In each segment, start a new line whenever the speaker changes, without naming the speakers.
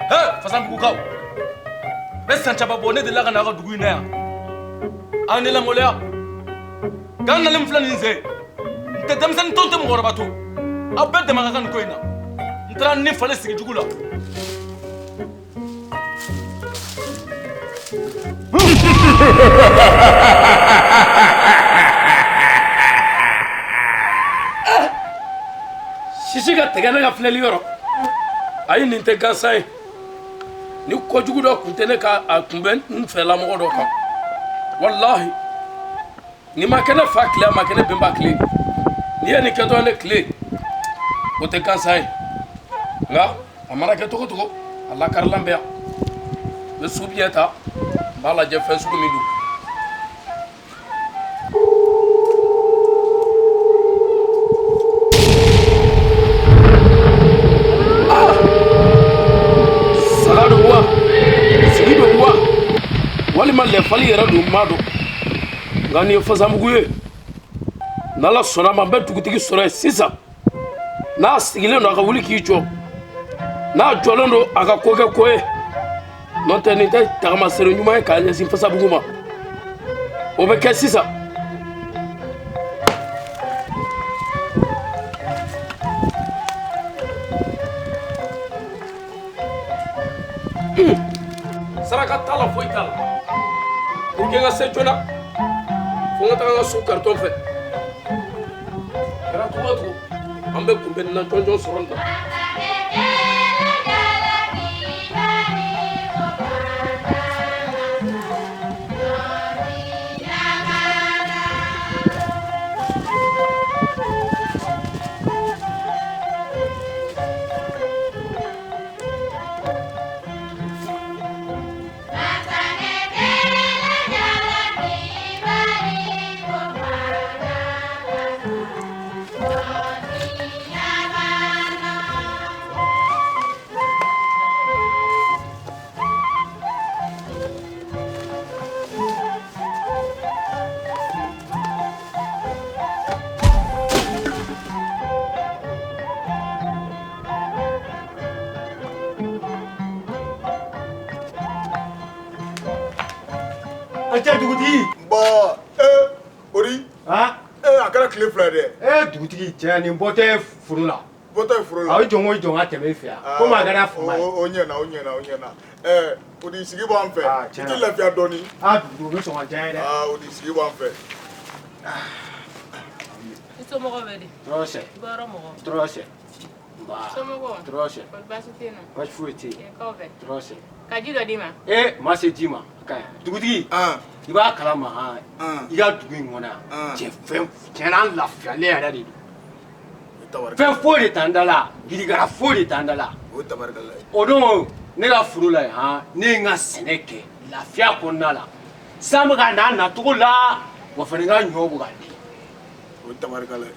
Fasanbugukaw bɛ san caman bɔ, ne delila ka na aw ka dugu in na yan. Aw ne lamaloya nka n nalen filɛ nin sen, n tɛ denmisɛnnin to, n tɛ mɔgɔkɔrɔba to, aw bɛɛ dama ka kan nin ko in na. N taara ni falen sigi jugu la.
Sisi ka tɛgɛ ne ka filɛli yɔrɔ. Ayi, nin tɛ gansan ye. Ni kojugu dɔ tun tɛ ne ka, a tun bɛ n fɛlamɔgɔ dɔ kan. Walahi, nin ma kɛ ne fa tile, a ma kɛ ne bɛnba tile. N'i ye nin kɛtɔ ye ne tile, o tɛ gansan ye. Nka a mana kɛ cogo cogo, a lakarilan bɛ yan. N bɛ subiɲɛ ta, n b'a lajɛ fɛn sugu min don. Saga don wa, sigi don wa, walima lɛfali yɛrɛ don, n m'a dɔn. Nka nin ye Fasanbugu ye. N'Ala sɔnna a ma, n bɛ dugutigi sɔrɔ yen sisan. N'a sigilen don, a ka wuli k'i jɔ. N'a jɔlen don, a ka ko kɛ ko ye. N'o tɛ, nin tɛ tagamasere ɲuman ye k'a ɲɛsin Fasabugu ma. O bɛ kɛ sisan. Saraka t'a la, foyi t'a la. Pour que n ka se joona, fo n ka taga n ka so karitɔn fɛ. Kɛra cogo o cogo, an bɛ kunbɛnni na jɔnjɔn sɔrɔ nin na.
A cɛ dugutigi.
Bon, ee Odi.
Han?
Ee, a kɛra tile 2 ye dɛ.
Ee dugutigi, tiɲɛ, nin bɔ tɛ foro la.
Bɔ tɛ foro la.
A ye jɔn o jɔn ka tɛmɛ i fɛ yan. Komi a kɛra fama ye.
O ɲɛna, o ɲɛna, o ɲɛna. Ɛɛ Odi, sigi b'an fɛ.
Aa,
I
tiɲɛ
t'i
na.
lafiya dɔɔni.
Aa dugutigi, o bɛ sɔn ka diya n ye dɛ.
Aa Odi, sigi b'an fɛ.
I somɔgɔw bɛ di?
Tɔɔrɔ sɛ.
I bɔyɔrɔ mɔgɔ?
Tɔɔrɔ sɛ. Nba.
Somɔgɔw?
Tɔɔrɔ sɛ.
Kɔri baasi tɛ yen nɔ?
Baasi foyi tɛ yen.
Kaw bɛ?
Tɔɔrɔ sɛ.
Ka ji dɔ d'i ma?
Ee, ma se ji ma. A ka ɲi. Dugutigi. I b'a kalama han. I ka dugu in kɔnɔ yan. Cɛ, fɛn tiɲɛ na, an lafiyalen yɛrɛ de don. Fɛn foyi de t'an da la. Girigara foyi de t'an da la.
O ye tabarikala ye.
O don ne ka foro la yen han, ne ye n ka sɛnɛ kɛ lafiya kɔnɔna la. San bɛ ka na a nacogo la, wa fana n ka ɲɔ bɛ ka den.
O ye tabarikala ye.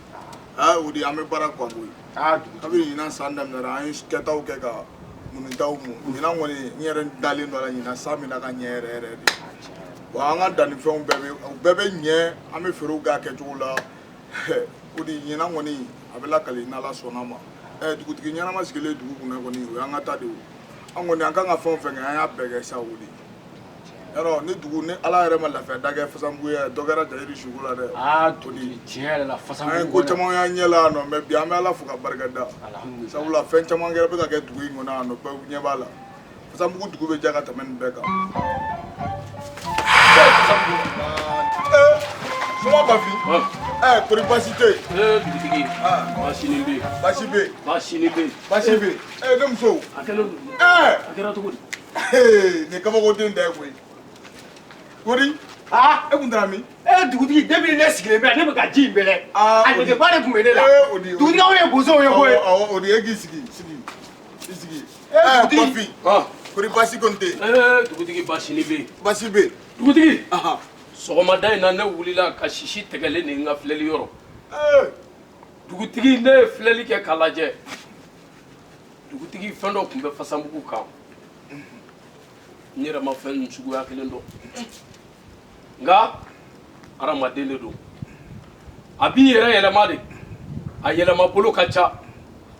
Aa Odi, an bɛ baara gan koyi.
Aa dugutigi.
Kabini ɲinan san daminɛra, an ye kɛtaw kɛ ka munitaw mun. Ɲinan kɔni, n yɛrɛ dalen don a la, ɲinan san bɛna ka ɲɛ yɛrɛ yɛrɛ de. Wa an ka dannifɛnw bɛɛ bɛ, u bɛɛ bɛ ɲɛ, an bɛ feerew kɛ a kɛcogo la. Odi, ɲinan kɔni a bɛ lakali n'Ala sɔnna ma. Dugutigi ɲɛnama sigilen dugu kunna kɔni, o y'an ka ta de ye. An kɔni, an kan ka fɛn o fɛn kɛ, an y'a bɛɛ kɛ sa Odi. Yarɔ ni dugu ni Ala yɛrɛ ma lafiya da kɛ Fasanbugu ye, dɔ kɛra Jayiri suko la dɛ.
Aa dugutigi, tiɲɛ yɛrɛ la, Fasanbugu.
An ye ko caman y'an ɲɛ la yan nɔ, mais bi an bɛ Ala fo ka barika da.
Alhamdulilayi.
Sabula fɛn caman kɛra bɛ ka kɛ dugu in kɔnɔ yan nɔ, bɛɛ ɲɛ b'a la. Fasanbugu dugu bɛ diya ka tɛmɛ nin bɛɛ kan. Soma Bafi. Kori baasi tɛ yen?
Ee dugutigi, baasi nin bɛ yen.
Baasi bɛ yen.
Baasi nin bɛ yen.
Baasi bɛ yen. Ne muso.
A kɛlen don. A kɛra cogo di?
Nin ye kabakoden da ye koyi. Kori.
Aa.
E kun taara min?
Ee dugutigi, depuis ne sigilen bɛ yan, ne bɛ ka ji in bɛlɛ.
Aa
A negeba de tun bɛ ne la.
Ee Odi.
Dugutigi, anw ye bozow ye koyi.
Awɔ Odi, e k'i sigi, sigi. I sigi.
Ee dugutigi.
Bafi. Kori baasi kɔni tɛ yen?
Ee dugutigi, baasi nin bɛ yen.
Baasi bɛ yen.
Dugutigi. Sɔgɔmada in na, ne wulila ka sisi tɛgɛlen nin n ka filɛli yɔrɔ. Dugutigi, ne ye filɛli kɛ k'a lajɛ. Dugutigi, fɛn dɔ tun bɛ Fasanbugu kan. N yɛrɛ ma fɛn suguya kelen dɔn. Nka hadamaden de don. A b'i yɛrɛ yɛlɛma de. A yɛlɛma bolo ka ca.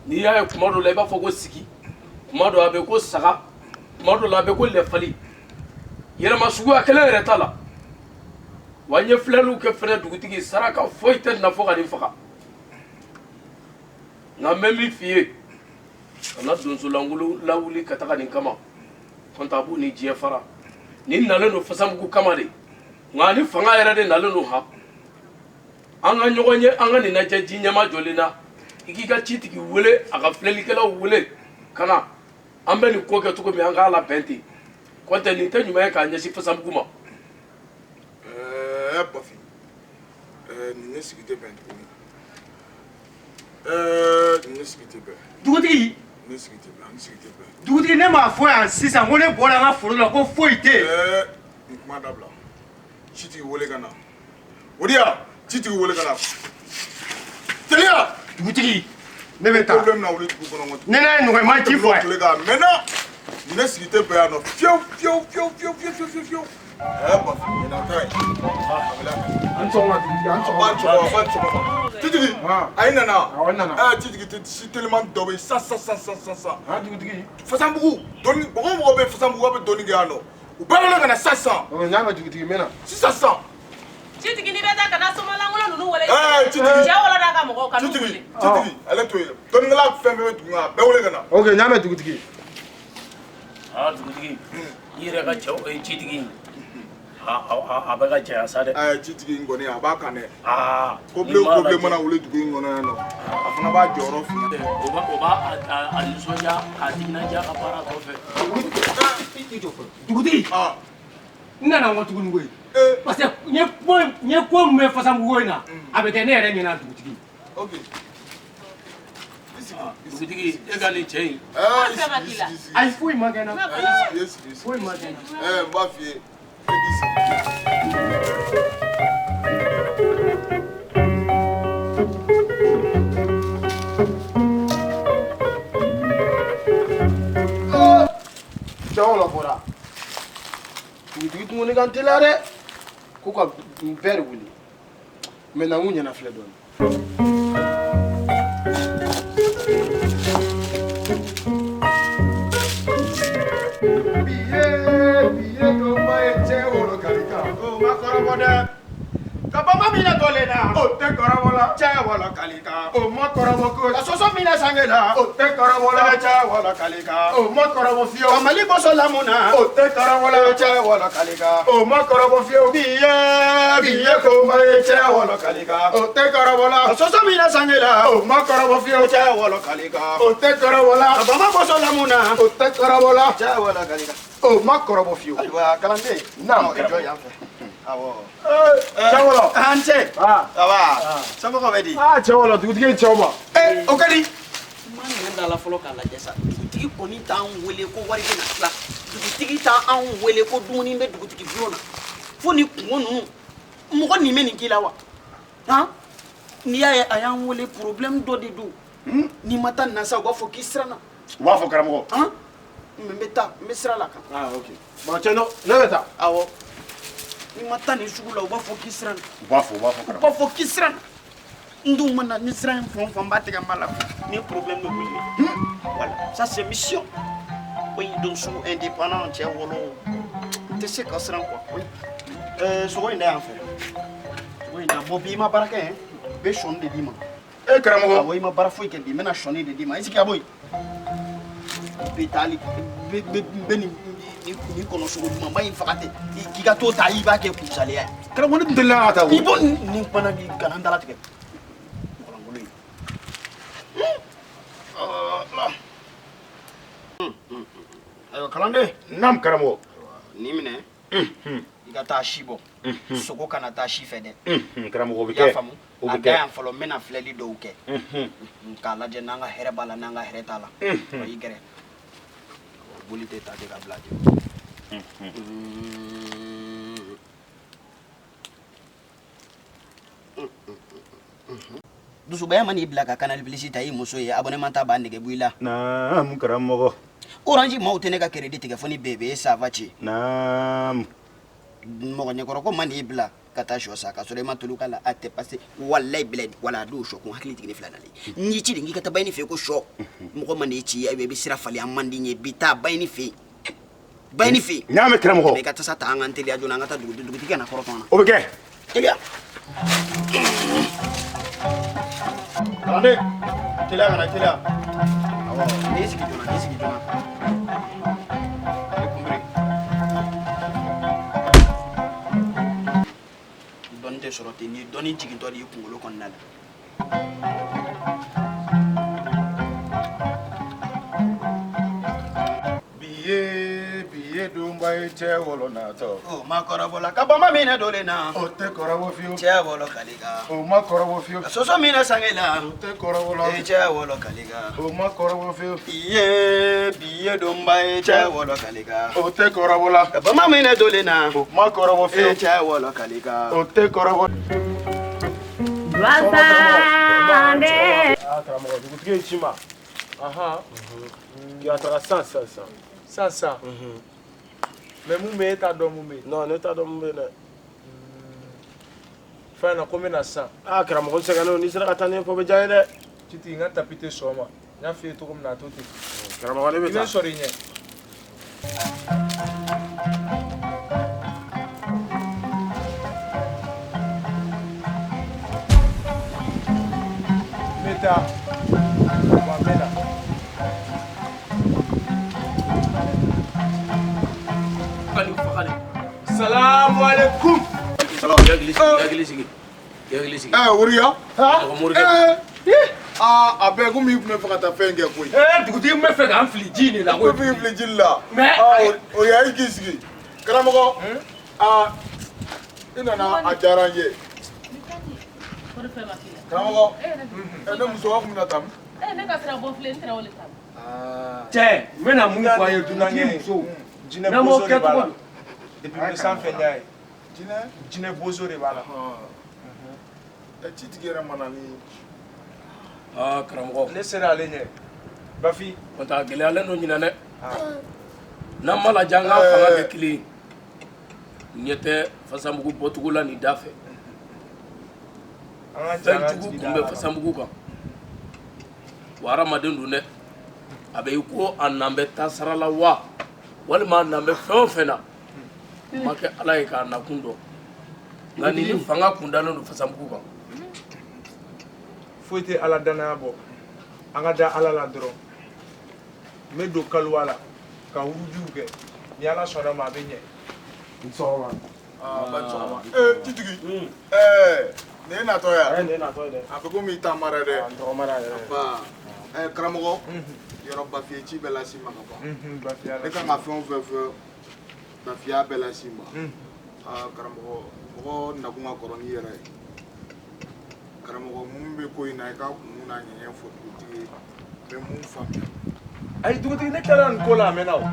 N'i y'a ye kuma dɔ la, i b'a fɔ ko sigi. Kuma dɔ a bɛ ko saga. Tuma dɔ la a bɛ ko lɛfali, yɛlɛma suguya kelen yɛrɛ t'a la. Wa n ye filɛliw kɛ fɛnɛ, dugutigi, saraka foyi tɛ na fo ka nin faga. Nka n bɛ min f'i ye, kana donsolankolon lawuli ka taga nin kama, kɔntɛ a b'u ni diɲɛ fara. Nin nalen don Fasamugu kama de, nka ni fanga yɛrɛ de nalen don. Han, an ka ɲɔgɔn ye, an ka nin lajɛ ji ɲɛma jɔlen na. I k'i ka citigi wele, a ka filɛlikɛlaw wele ka na. An bɛ nin ko kɛ cogo min, an k'a labɛn ten, kɔntɛ nin tɛ ɲuman ye k'a ɲɛsin Fasamugu ma.
Ɛɛ Bafin, ɛɛ nin ne sigi tɛ bɛn tuguni. Ɛɛ nin ne sigi tɛ bɛn.
Dugutigi.
Ne sigi tɛ bɛn, an sigi tɛ bɛn.
Dugutigi, ne m'a fɔ yan sisan ko ne bɔra an ka foro la ko foyi tɛ yen.
Ɛɛ nin kuma dabila. Citigi wele ka na. O di yan, citigi wele ka na. Teliya.
Dugutigi, ne bɛ taa.
Problème na wuli dugu kɔnɔ ko.
Ne n'a ye nɔgɔya, ma ci fɔ a ye.
Tile kan maintenant, nin ne sigi tɛ bɛn yan nɔ fiyewu fiyewu fiyewu fiyewu fiyewu fiyewu fiyewu. Ɛɛ Bafin, nin na taa ye.
An sɔgɔma dugutigi, an
sɔgɔma. A ba sɔgɔma, a ba sɔgɔma. Citigi, a i nana.
Awɔ, n nana.
Ɛɛ citigi, tɛ si teliman dɔ bɛ yen sa sa sa sa sa sa.
Han, dugutigi.
Fasanbugu, dɔnni mɔgɔ o mɔgɔ bɛ Fasanbugu, a bɛ dɔnni kɛ yan nɔ. U bɛɛ wele ka na sisan sisan.
N y'a mɛn dugutigi, n bɛ na.
Sisan sisan.
Citigi, n'i bɛ taa, kana somalankolon ninnu wele.
Ɛɛ citigi.
Cɛ wɔlɔ d'a ka mɔgɔw kan n'u
Citigi,
wele.
citigi, ale to yen. Dɔnnikɛla fɛn fɛn bɛ dugu kɔnɔ, a bɛɛ wele ka na.
Ok, n y'a mɛn dugutigi.
Aa dugutigi, i yɛrɛ ka cɛw citigi, a bɛ ka janya sa dɛ.
Ɛɛ citigi in kɔni, a b'a kan dɛ.
Aa
Ko bilen ko bilen mana wuli dugu in kɔnɔ yan nɔ, a fana b'a jɔyɔrɔ fi ɲɛna.
O b'a a nisɔndiya k'a timinandiya ka baara tɔ fɛ.
Dugutigi, n nana n kɔ tuguni koyi, parce que n ye ko n ye ko min mɛn Fasamugu in na, a bɛ kɛ ne yɛrɛ ɲɛna dugutigi.
Ok.
Dugutigi, e ka nin cɛ in.
Ayi, foyi ma kɛ n na.
Foyi
ma kɛ n na.
Ɛɛ n b'a f'i ye, e k'i sigi.
Cɛ wɔlɔ bɔra. Dugutigi tun ko ne ka n teliya dɛ. Ko ka n bɛɛ de wele. Maintenant n k'u ɲɛna filɛ dɔɔni.
Biye, biye ko ma ye cɛ wolo kalika. O ma kɔrɔbɔ dɛ. Ka bama minɛ dɔlen na. O tɛ kɔrɔbɔ la. Cɛ wolo kalika. O ma kɔrɔbɔ ko. Ka sɔsɔ minɛ sange la. O tɛ kɔrɔbɔ la. Cɛ wolo kalika. O ma kɔrɔbɔ fiyewu. Ka Mali bɔsɔ lamu na. O tɛ kɔrɔbɔ la. Cɛ wolo kalika. O ma kɔrɔbɔ fiyewu. Biye, biye ko ma ye cɛ wolo kalika. O tɛ kɔrɔbɔ la. Ka sɔsɔ minɛ sange la. O ma kɔrɔbɔ fiyewu. Cɛ wolo kalika. O tɛ kɔrɔbɔ la. Ka bama bɔsɔ lamu na. O tɛ kɔrɔbɔ la. Cɛ wolo kalika. O ma kɔrɔbɔ fiyewu. Ayiwa kalanden. Naamu. I jɔ yan fɛ. Awɔ.
Cɛ wɔlɔ.
An cɛ. Aba. Somɔgɔw bɛ di?
Aa cɛ wɔlɔ, dugutigi ye cɛw ma.
Ee o ka di.
Ma nɛn da la fɔlɔ k'a lajɛ sa. Dugutigi kɔni t'an wele ko wari bɛ na tila. Dugutigi t'an wele ko dumuni bɛ dugutigi bulon na. Fo ni kungo ninnu, mɔgɔ nin bɛ nin k'i la wa? Han, n'i y'a ye a y'an wele, problème dɔ de don. N'i ma taa nin na sa, u b'a fɔ k'i siranna.
U b'a fɔ karamɔgɔ.
Han, mais n bɛ taa, n bɛ sira la kan.
Ah ok. Bon cɛ, ne bɛ taa.
Awɔ. N'i ma taa nin sugu la, u b'a fɔ k'i siranna.
U b'a fɔ, u b'a fɔ
U
karamɔgɔ.
b'a fɔ k'i siranna. N dun ma na ni sira in fan o fan, n b'a tigɛ n b'a la. Ni problème bɛ wuli. Voilà, ça c'est mission. Oui, donso indépendant, cɛ wolo. N tɛ se ka siran quoi. Oui. Sogo in da yan fɛ. Sogo in da. Bon, bi i ma baara kɛ hein? N bɛ sɔɔni de d'i ma.
E karamɔgɔ.
Awɔ, i ma baara foyi kɛ bi, n bɛna sɔɔni de d'i ma. I sigi ka bɔ yen. Bɛ taa hali n bɛ nin kɔnɔ sogo dumanba in faga ten k'i ka t'o ta, i b'a kɛ kunsaleya ye.
Karamɔgɔ, ne tun delila ka taa o.
I b'o nin fana k'i kana n dalatigɛ. Mɔgɔlankolon ye. Ayiwa kalanden.
Naamu karamɔgɔ.
Nin minɛ. I ka taa si bɔ. Sogo kana taa si fɛ dɛ.
Karamɔgɔ, o bɛ
I y'a
kɛ.
faamu?
O
A
bɛ
da
kɛ.
yan fɔlɔ, n bɛna filɛli dɔw kɛ. K'a lajɛ n'an ka hɛrɛ b'a la, n'an ka hɛrɛ t'a la. Wa i gɛrɛ. Boli tɛ ta ten ka bila ten. Dusubaya man'i bila ka Canal Plus ta i muso ye, abonnement ta b'a nege bɔ i la.
Naamu karamɔgɔ.
Orange maaw tɛ ne ka crédit tigɛ fo ni bébé ça va ci.
Naamu.
Mɔgɔ ɲɛkɔrɔ ko man'i bila ka taa sɔ san k'a sɔrɔ i ma tulu k'a la, a tɛ passer. Walayi bilayi, wala a don sɔ kun hakili jigin ne fila nalen. N y'i ci de k'i ka taa Bayini fɛ yen ko sɔ. Mɔgɔ man'i ci, i bɛ sira falen, a man di n ye. Bi taa Bayini fɛ yen. Ba ni fɛ.
N y'a mɛn karamɔgɔ.
I ka tasa ta an k'an teliya joona an ka taa dugutigi kana kɔrɔtɔ an na.
O bɛ kɛ.
Teliya.
Kalanden teliya ka na teliya.
Awɔ n'i sigi joona n'i sigi joona. Dɔnni tɛ sɔrɔ ten, nin ye dɔnni jigintɔ de ye kunkolo kɔnɔna la.
Bi ye donba ye cɛ wɔlɔ natɔ.
O ma kɔrɔbɔ la ka bama minɛ dɔ na.
O tɛ kɔrɔbɔ fiyewu.
Cɛ wɔlɔ kalika.
O ma kɔrɔbɔ fiyewu.
Ka soso minɛ sange la.
O tɛ kɔrɔbɔ la.
E cɛ wɔlɔ kalika.
O ma kɔrɔbɔ fiyewu.
Bi ye donba ye cɛ wɔlɔ kalika.
O tɛ kɔrɔbɔ la.
Ka bama minɛ dɔ na.
O ma kɔrɔbɔ fiyewu.
E cɛ wɔlɔ kalika.
O tɛ kɔrɔbɔ.
Wasande.
Ah karamɔgɔ dugutigi ye ci ma.
Ahan.
K'i ka taga san san san.
San san. Mais mun bɛ e t'a dɔn mun bɛ yen?
Non ne t'a dɔn mun bɛ yen dɛ.
Fɛn na ko n bɛna san.
Ah karamɔgɔ n sɛgɛnnen don n'i sera ka taa ne fɔ o bɛ diya n ye dɛ.
Titi n ka tapi tɛ sɔn o ma. N y'a f'i ye cogo min na a to ten.
Karamɔgɔ ne bɛ taa.
I bɛ sɔrɔ i ɲɛ. N bɛ taa. Wa n bɛ na. Salamu alaikum.
Hakili sigi.
Woriya.
Mɔgɔ
Aa a bɛɛ komi i tun bɛ fɛ ka taa fɛn kɛ koyi.
Dugutigi tun bɛ fɛ k'an fili ji in de la
koyi. I bɛ fili ji la.
Mais
Woriya i k'i sigi. Karamɔgɔ. Aa i nana a diyara n ye. Karamɔgɔ. Ne muso tun bɛna taa min?
Ne ka sira bɔ filɛ n taara o de ta.
Cɛ n bɛna mun fɔ a ye dugutigi muso.
Jinɛ
N'an m'o
bozo de
kɛ
b'a
cogo
la.
di?
Depuis n bɛ sanfɛ n y'a ye.
Jinɛ?
Jinɛ bozo de b'a la.
Citigi yɛrɛ ma na ni.
Aa karamɔgɔ.
Ne sera ale ɲɛ. Bafi.
N'o tɛ a gɛlɛyalen don ɲinɛ dɛ. N'an ma lajɛ an k'an fanga kɛ kelen ye. Ɲɛ tɛ fasamugu bɔcogo la nin da fɛ. Fɛn jugu kun bɛ fasamugu kan. Wa hadamaden don dɛ. A bɛ i ko a nan bɛ tasara la wa walima a nan bɛ fɛn o fɛn na. Ma kɛ ala ye k'a nakun dɔn. Nka nin ni fanga kun dalen don fasamugu kan.
Foyi tɛ ala danaya bɔ. An ka da ala la dɔrɔn. N bɛ don kaliwa la ka wurudiw kɛ. Ni ala sɔnna ma a bɛ ɲɛ.
N sɔgɔma.
Aa ba sɔgɔma. Citigi. Nin ye natɔ ye wa?
Nin ye natɔ ye dɛ.
A bɛ komi i taamara dɛ.
N tɔgɔmara yɛrɛ.
Ba karamɔgɔ. Yɔrɔ Bafiye ci bɛɛ las'i ma ka ban.
Bafiya
Ne kan ka fɛn o fɛn fɔ Bafiya bɛɛ las'i ma. Aa karamɔgɔ mɔgɔ nakun ka kɔrɔ n'i yɛrɛ ye. Karamɔgɔ mun bɛ ko in na i ka kun n'a ɲɛɲɛ fɔ dugutigi ye. N bɛ mun faamuya.
Ayi dugutigi ne tilala nin ko la a mɛnna o. N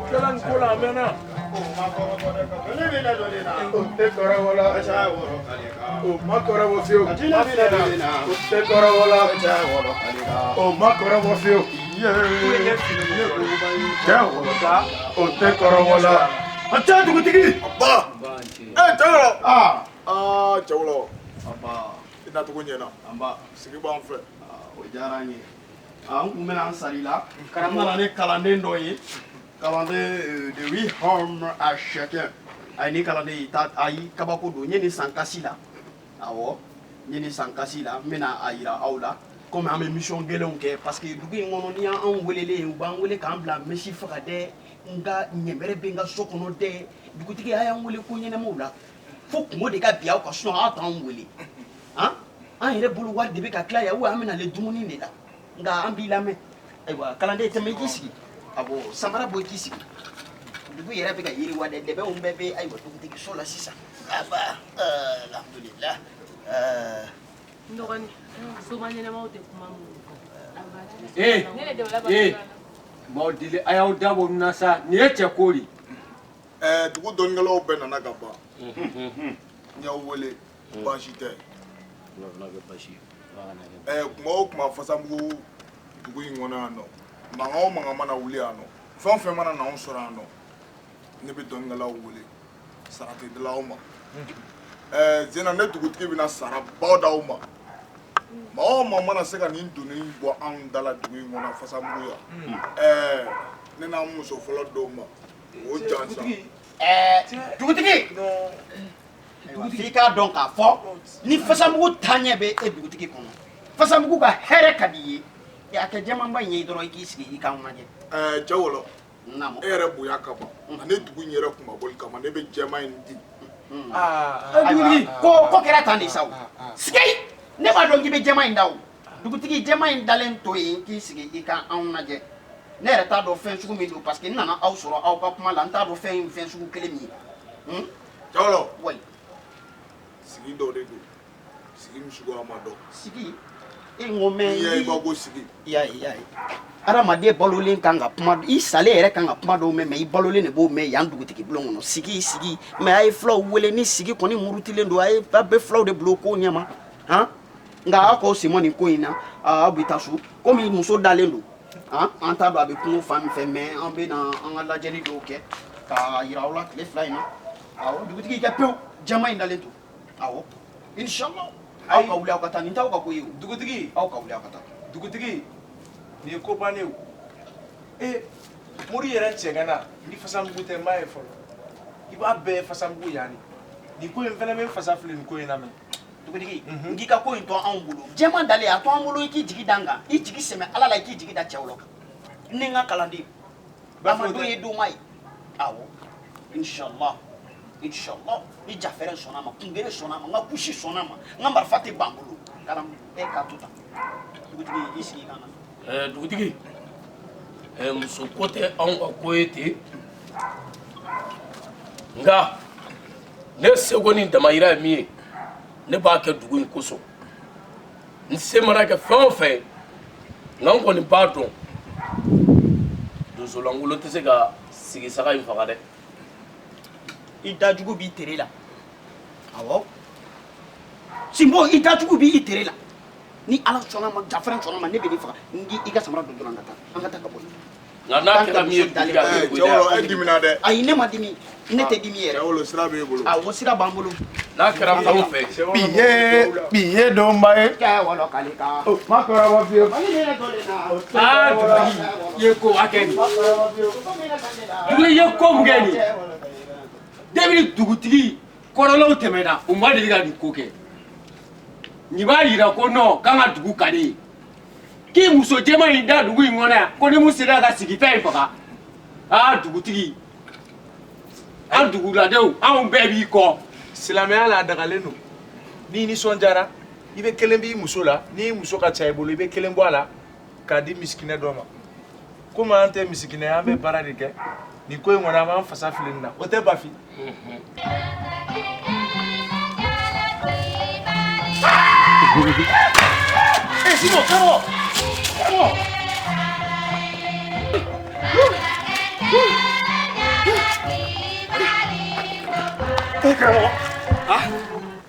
tilala nin ko la a mɛnna.
O tɛ kɔrɔbɔ la. O ma kɔrɔbɔ fiyewu. O tɛ kɔrɔbɔ la. O ma kɔrɔbɔ fiyewu. Cɛ wɔlɔ. O tɛ kɔrɔbɔ la. A tɛ dugutigi.
Ba. Cɛwɔlɔ. Aa cɛwɔlɔ. I nacogo ɲɛna. Sigi b'an fɛ.
O diyara n ye. An kun bɛna an sali la. N nana ni kalanden dɔ ye. Kalanden de 8 hommes à chacun. A ye nin kalanden in ta ayi kabako don. N ye nin san kasi la. Awɔ n ye nin san kasi la. N bɛna a yira aw la. Komi an bɛ mission gɛlɛnw kɛ parce que dugu in kɔnɔ n'i y'anw welelen ye u b'an wele k'an bila misi faga dɛ. N ka ɲɛmɛrɛ bɛ n ka so kɔnɔ dɛ. Dugutigi a y'an wele ko ɲɛnɛmaw la. Fo kungo de ka bin aw kan sinon aw t'anw wele. Han an yɛrɛ bolo wari de bɛ ka tila yan ou an bɛna ale dumuni de la. Nka an b'i lamɛn. Ayiwa kalanden tɛmɛ i k'i sigi. Awɔ samara bɔ i k'i sigi. Dugu yɛrɛ bɛ ka yiriwa dɛ dɛbɛnw bɛɛ bɛ ayiwa dugutigi so la sisan. Aba alhamdulilah.
N dɔgɔnin soma ɲɛnɛmaw tɛ kuma minnu fɔ.
Ee maaw deli a y'aw dabɔ nin na sa nin ye cɛ ko de ye.
Dugu dɔnnikɛlaw bɛɛ nana ka ban. N y'aw wele baasi tɛ. Kuma o kuma Fasabugu dugu in kɔnɔ yan nɔ mankan o mankan mana wuli yan nɔ fɛn o fɛn mana na anw sɔrɔ yan nɔ ne bɛ dɔnnikɛlaw wele sara tɛ dilan aw ma. Zena ne dugutigi bɛna sara baw d'aw ma. Maa o maa mana se ka nin doni in bɔ anw da la dugu in kɔnɔ Fasamugu yan, ɛɛ ne n'a muso fɔlɔ dɔw ma o jansa.
Ɛɛ dugutigi, f'i k'a dɔn k'a fɔ ni Fasamugu taaɲɛ bɛ e dugutigi kɔnɔ, Fasamugu ka hɛrɛ ka di i ye, a kɛ jɛmanba in ye dɔrɔn i k'i sigi i k'anw lajɛ.
Ɛɛ Cɛwɔlɔ,
naamu,
e yɛrɛ bonya kama ani dugu in yɛrɛ kunmabɔli kama ne bɛ jɛman in di.
Dugutigi, ko kɛra tan de sa o. Sigi, ne b'a dɔn k'i bɛ jɛman in da o. Dugutigi, jɛman in dalen to yen k'i sigi i ka anw lajɛ. Ne yɛrɛ t'a dɔn fɛn sugu min don parce que n nana aw sɔrɔ aw ka kuma la, n t'a dɔn fɛn in fɛn sugu kelen min ye.
Cɛwɔlɔ,
oui,
sigi dɔ de don, sigi min suguya ma dɔn.
Sigi e n ko mɛ.
N'i y'a ye i b'a ko sigi.
I y'a ye, i y'a ye, adamaden balolen kan ka kuma, i salen yɛrɛ kan ka kuma dɔw mɛn, mais i balolen de b'o mɛn yan dugutigi bulon kɔnɔ. Sigi sigi, mais a ye fulaw wele ni sigi kɔni murutilen don, a ye a bɛ fulaw de bila o ko ɲɛma han. Nka aw k'aw sen bɔ nin ko in na, aw bɛ taa so komi muso dalen don han, an t'a dɔn a bɛ kungo fan min fɛ, mais an bɛ na an ka lajɛli dɔw kɛ k'a yira aw la tile 2 in na. Awɔ dugutigi, kɛ pewu, jɛman in dalen to. Awɔ, inshallah, aw ka wuli aw ka taa, nin t'aw ka ko ye o.
Dugutigi,
aw ka wuli aw ka taa.
Dugutigi, nin ye ko bannen ye o. E mori yɛrɛ cɛgana ni fasamugu tɛ n b'a ye fɔlɔ, i b'a bɛɛ ye fasamugu yan de. Nin ko in fɛnɛ bɛ n fasa fili nin ko in na mɛ.
Dugutigi, n k'i ka ko in to anw bolo, jɛman dalen a to an bolo, i k'i jigi da n kan, i jigi sɛmɛ Ala la, i k'i jigi da cɛw la kan, ni n ka kalanden a ma don ye don ma ye. Awɔ, inshallah, inshallah, ni jafɛrɛ sɔnna a ma, kungere sɔnna a ma, n ka kusi sɔnna a ma, n ka marifa tɛ ban n bolo. Karam, e k'a to tan. Dugutigi, i sigi i ka na.
Dugutigi, muso ko tɛ anw ka ko ye ten, nka ne seko ni damayira ye min ye, ne b'a kɛ dugu in kosɔn. N se mana kɛ fɛn o fɛn, nka n kɔni b'a dɔn donsolankolon tɛ se ka sigi saga in faga dɛ.
I dajugu b'i tere la. Awɔ Sinbo, i dajugu b'i tere la. Ni Ala sɔnna ma, jafɛrɛ sɔnna ma, ne bɛ n'i faga. N k'i ka samara don dɔrɔn, an ka taa, an ka taa ka bɔ yen.
Nka n'a kɛra min ye, dugutigi, a tɛ bɔ i da.
Cɛwɔlɔ, e dimina dɛ.
Ayi, ne ma dimi, ne tɛ dimi yɛrɛ.
Cɛwɔlɔ, sira b'e bolo.
Awɔ, sira b'an bolo.
N'a kɛra fɛn o fɛn.
Bi ye bi ye donba ye.
Cɛwɔlɔ kalika.
O ma kɔrɔbɔ fiyewu.
Aa dugutigi, i ye ko hakɛ nin. Dugutigi, i ye ko mun kɛ nin ye? Depuis dugutigi kɔrɔlaw tɛmɛna, u ma deli ka nin ko kɛ. Nin b'a yira ko non, k'an ka dugu ka di ye. K'i muso jɛman in da dugu in kɔnɔ yan, ko ni mun sera ka sigifɛn in faga. Aa dugutigi, an duguladenw, anw bɛɛ b'i kɔ.
Silamɛya la a dagalen don, n'i nisɔndiyara i bɛ kelen b'i muso la, n'i muso ka ca i bolo i bɛ kelen bɔ a la k'a di misikinɛ dɔ ma. Komi an tɛ misikinɛ ye, an bɛ baara de kɛ nin ko in kɔni, an b'an fasa fili nin na, o tɛ Bafi.
Eh Simon, karamɔgɔ, karamɔgɔ.
Eh karamɔgɔ, ah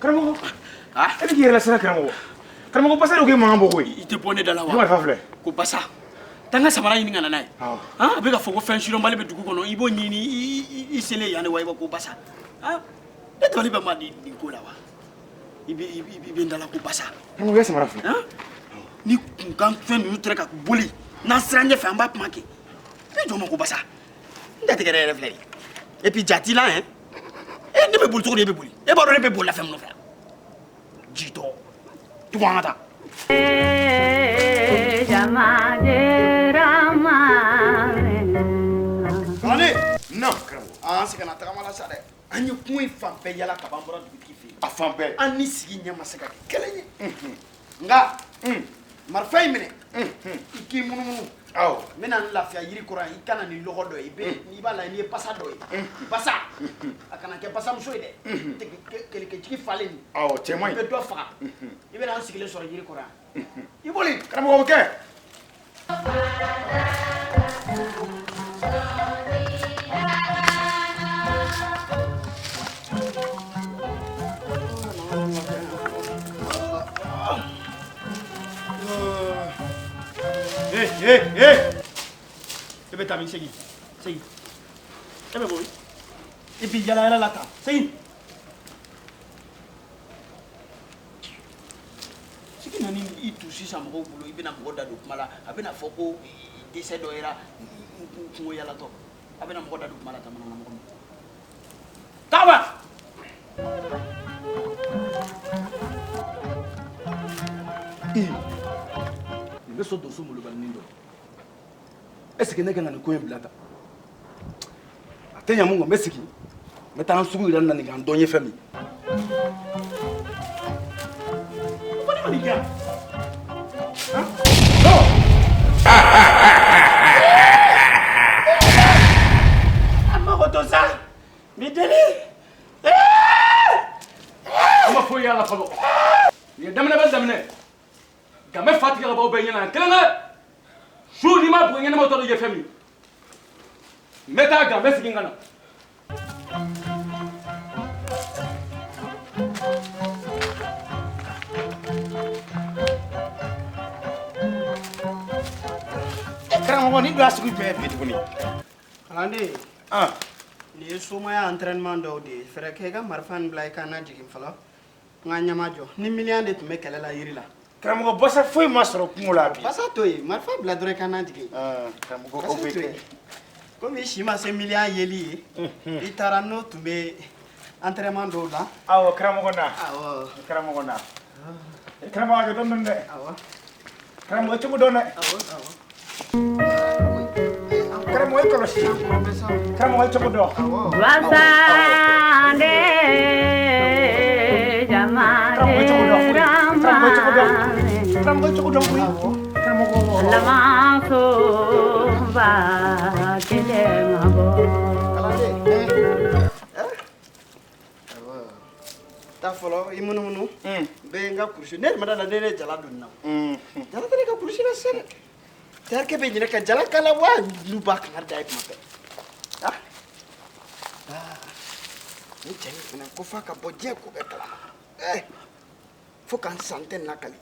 karamɔgɔ, ah e bɛ k'i yɛrɛ lasiran karamɔgɔ. Karamɔgɔ, basa de ko e mankan bɔ koyi.
I tɛ bɔ ne da la wa?
Ne marifa filɛ.
Ko basa. Taa n ka samara ɲini ka na n'a ye. Han, a bɛ ka fɔ ko fɛn sidɔnbali bɛ dugu kɔnɔ, i b'o ɲini i selen yan de wa, i b'a ko basa. Han, ne dabali bɛ ma nin ko la wa? I bɛ n da la ko basa.
Karamɔgɔ, i ka samara filɛ.
Han, ni kunkan fɛn ninnu tora ka boli, n'an sera ɲɛfɛ an b'a kuma kɛ. I bɛ jɔn ma ko basa. N datigɛrɛ yɛrɛ filɛ nin ye. Et puis ja t'i la hein? E ne bɛ boli cogo di, e bɛ boli? E b'a dɔn ne bɛ boli la fɛn min nɔfɛ? Jitɔ. Tugu an ka taa. Kalanden.
Non karamɔgɔ.
An seginna tagama la sa dɛ. An ye kungo in fan bɛɛ yala ka ban, an bɔra dugutigi fɛ yen.
A fan bɛɛ.
An ni sigi ɲɛ ma se ka kɛ kelen ye. Nka marifa in minɛ, i k'i munumunu.
Awɔ.
N bɛna n lafiya yiri kɔrɔ yan, i ka na ni lɔgɔ dɔ ye. I bɛ n'i b'a la n'i ye basa dɔ ye. Basa. A kana kɛ basamuso ye dɛ. Kɛlɛkɛjigi falen nin.
Awɔ, cɛ man ɲi.
I bɛ dɔ faga. I bɛna an sigilen sɔrɔ yiri kɔrɔ yan. I boli.
Karamɔgɔ, o bɛ kɛ.
Eh, eh, eh! E bɛ taa min? Segin, segin. E bɛ bɔ min? E b'i yala yala la tan. Segin. Sigi nana i tu sisan mɔgɔw bolo, i bɛna mɔgɔ da don kuma la, a bɛna fɔ ko dɛsɛ dɔ yera kungo yalatɔ, a bɛna mɔgɔ da don kuma la tan manamana mɔgɔ min.
Taama. Nin bɛ sɔn donso malobalinin dɔ. Est ce que ne kan ka nin ko in bila tan? A tɛ ɲa mun kɔ, n bɛ sigi, n bɛ taa n sugu yira nin na nin kan dɔn n ye fɛn min.
Ko ne ma nin kɛ. A mago to sa, n b'i deli.
An ma foyi y'a la fɔlɔ. Nin ye daminɛ bɛ daminɛ. Nka n bɛ fa tigɛ ka bɔ aw bɛɛ ɲɛna n kelen dɛ. Su n'i ma bugɔ ɲɛnɛmaw t'a dɔn i ye fɛn min ye. N bɛ taa gan, n bɛ segin ka na.
Karamɔgɔ, nin dun y'a sugu jumɛn ye bi tuguni?
Kalanden, nin ye somaya entraînement dɔw de ye. Fɛɛrɛ kɛ i ka marifa nin bila i ka na jigin fɔlɔ. N ka ɲɛma jɔ. Ni miliyɔn de tun bɛ kɛlɛ la yiri la.
Karamɔgɔ, basa foyi ma sɔrɔ kungo la bi.
Basa to yen, marifa bila dɔrɔn i ka na jigin.
Karamɔgɔ, o
Basa
bɛ
to
kɛ.
yen. Komi i si ma se miliyɔn yeli ye, i taara n'o tun bɛ entraînement dɔw la.
Awɔ, karamɔgɔ na.
Awɔ.
Karamɔgɔ na. Karamɔgɔ, a kɛ dɔɔni dɔɔni dɛ.
Awɔ.
Karamɔgɔ, cogo dɔn dɛ.
Awɔ, awɔ.
Karamɔgɔ, i kɔlɔsi. Karamɔgɔ, i cogo dɔn.
Wasande jama
Karamɔgɔ, i cogo dɔn. Karamɔgɔ, i cogo dɔn. Karamɔgɔ, i cogo dɔn koyi. Karamɔgɔ.
Lamaso ba kele mabo.
Kalanden. Awɔ. Taa fɔlɔ i munumunu. N bɛ n ka kurusi. Ne yɛrɛ ma da la ne ye jala don nin na. Jala tɛ ne ka kurusi la sisan dɛ. Terikɛ bɛ ɲinɛ ka jala k'a la wa n'u b'a kangari da ye tuma bɛɛ. Ah. Ah. Ni cɛ in fana ko f'a ka bɔ diɲɛ ko bɛɛ kalama. Fo ka n san n tɛ nakali.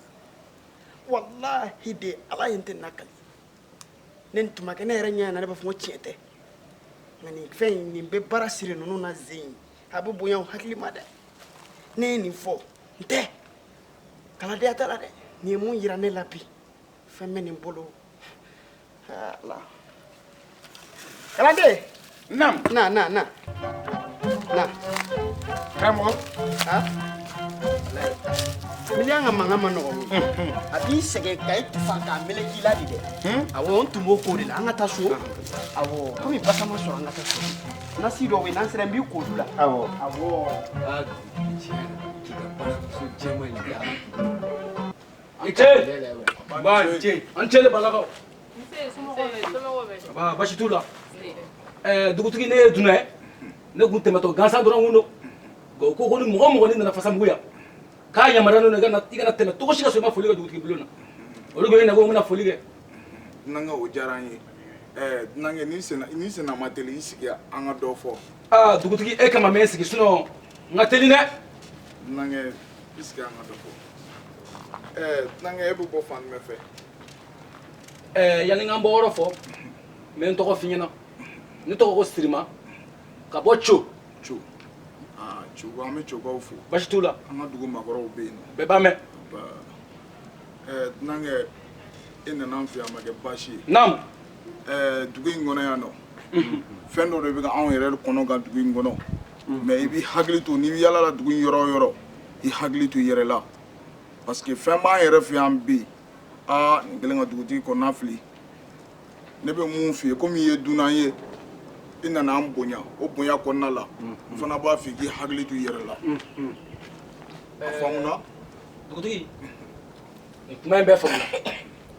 Walahi de ala ye n tɛ nakali. Ne nin tuma kɛ ne yɛrɛ ɲɛ na ne b'a fɔ ko tiɲɛ tɛ. Nka nin fɛn in nin bɛ baara siri ninnu na zen in. A bɛ bonya u hakili ma dɛ. Ne ye nin fɔ n tɛ. Kaladenya t'a la dɛ. Nin ye mun yira ne la bi. Fɛn bɛ nin bolo. Ala. Kalanden.
Naam.
Na na na. Na.
Karamɔgɔ.
Ha? Miliyɔn ka mankan ma nɔgɔn koyi. A b'i sɛgɛn ka i tufa k'a meleke i la de dɛ. Awɔ, n tun b'o ko de la. An ka taa so. Awɔ, komi basa ma sɔrɔ an ka taa so. Nasi dɔw bɛ yen n'an sera n b'i ko olu la.
Awɔ.
Awɔ.
Aa dugutigi, tiɲɛ yɛrɛ la, k'i ka baramuso jɛman in di a ma.
An ce. Ba n ce. An ce le balakaw.
Nse, somɔgɔw bɛ somɔgɔw bɛ
Ba basi t'u la. Dugutigi, ne ye dunan ye. Ne kun tɛmɛtɔ gansan dɔrɔn kun don. Nka u ko ko ni mɔgɔ o mɔgɔ n'i nana Fasamugu yan, k'a yamaruyalen don i kana tɛmɛ cogo si ka sɔrɔ i ma foli kɛ dugutigi bulon na. Olu ko e na ko n bɛna foli kɛ.
Dunankɛ, o diyara an ye. Dunankɛ, ni senna ma teli, i sigi an ka dɔ fɔ.
Aa dugutigi, e kama n bɛ n sigi sinon n ka teli dɛ.
Dunankɛ, i sigi an ka dɔ fɔ. Dunankɛ, e bɛ bɔ fan jumɛn fɛ?
Yanni n ka n bɔ yɔrɔ fɔ, n bɛ n tɔgɔ f'i ɲɛna. Ne tɔgɔ ko Sirima, ka bɔ Co.
Co. Aa, Co, an bɛ Cokaw fo.
Basi t'u la.
An ka dugu maakɔrɔw bɛ yen nɔ.
Bɛɛ b'a mɛn.
Dunankɛ, e nana an fɛ yan, a ma kɛ baasi ye.
Naamu.
Dugu in kɔnɔ yan nɔ, fɛn dɔ de bɛ ka anw yɛrɛ kɔnɔ ka dugu in kɔnɔ. Mais i b'i hakili to, n'i bɛ yala la dugu in yɔrɔ o yɔrɔ, i hakili to i yɛrɛ la. Parce que fɛn b'an yɛrɛ fɛ yan bi. Aa, nin kɛlen ka dugutigi kɔnɔna fili. Ne bɛ mun f'i ye, komi i ye dunan ye, i nana an bonya, o bonya kɔnɔna la, n fana b'a f'i k'i hakili to i yɛrɛ la. A faamuna?
Dugutigi, nin kuma in bɛɛ faamuna.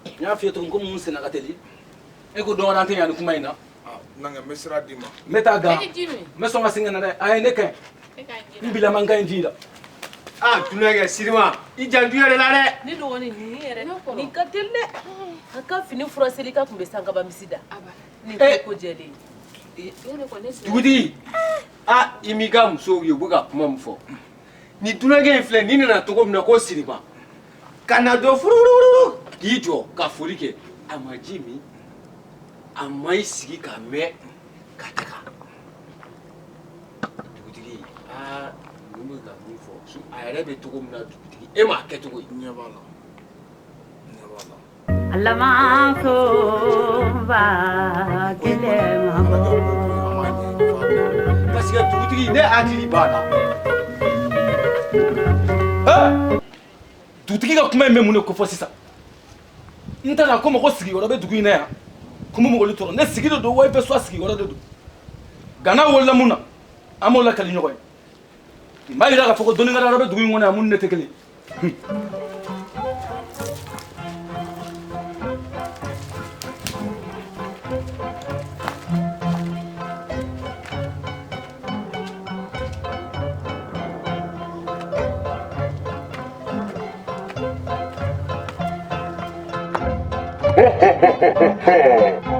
N y'a f'i ye cogo min, komi n senna ka teli, e ko dɔn wɛrɛ an tɛ ɲa nin kuma in na.
Dunankɛ, n bɛ sira d'i ma.
N bɛ taa gan.
E tɛ ji min?
N bɛ sɔn ka segin ka na dɛ. Ayi, ne ka ɲi.
E ka ɲi ji la.
N bilama n ka ɲi ji la.
Aa dunankɛ Sirima, i janto i yɛrɛ la dɛ.
Ne dɔgɔnin, nin yɛrɛ, nin ka teli dɛ. A ka fini furaseli ka tun bɛ sankaba misi da. Nin tɛ ko jɛlen ye.
Dugutigi, aa i m'i ka musow ye u bɛ ka kuma min fɔ. Nin dunankɛ in filɛ, nin nana cogo min na ko Sirima. Ka na dɔn furufurufuru k'i jɔ ka foli kɛ. A ma ji min, a ma i sigi ka mɛn ka taga. Dugutigi, aa ninnu bɛ ka min fɔ, a yɛrɛ bɛ cogo min na dugutigi, e m'a kɛ cogo ye.
Ɲɛ b'a la.
Alamansoba kelen ma bɔ.
Parce que dugutigi, ne hakili b'a la.
Dugutigi ka kuma in bɛ mun de kofɔ sisan? N t'a la ko mɔgɔ sigiyɔrɔ bɛ dugu in na yan ko mun mɔgɔlu tɔɔrɔ. Ne sigi de don wa bɛ soit sigiyɔrɔ de don. Gana wolola mun na, an b'o lakali ɲɔgɔn ye. Nin b'a yira k'a fɔ ko dɔnnikɛla wɛrɛ bɛ dugu in kɔnɔ yan mun ni ne tɛ kelen ye.
Ho, ho, ho, ho, ho.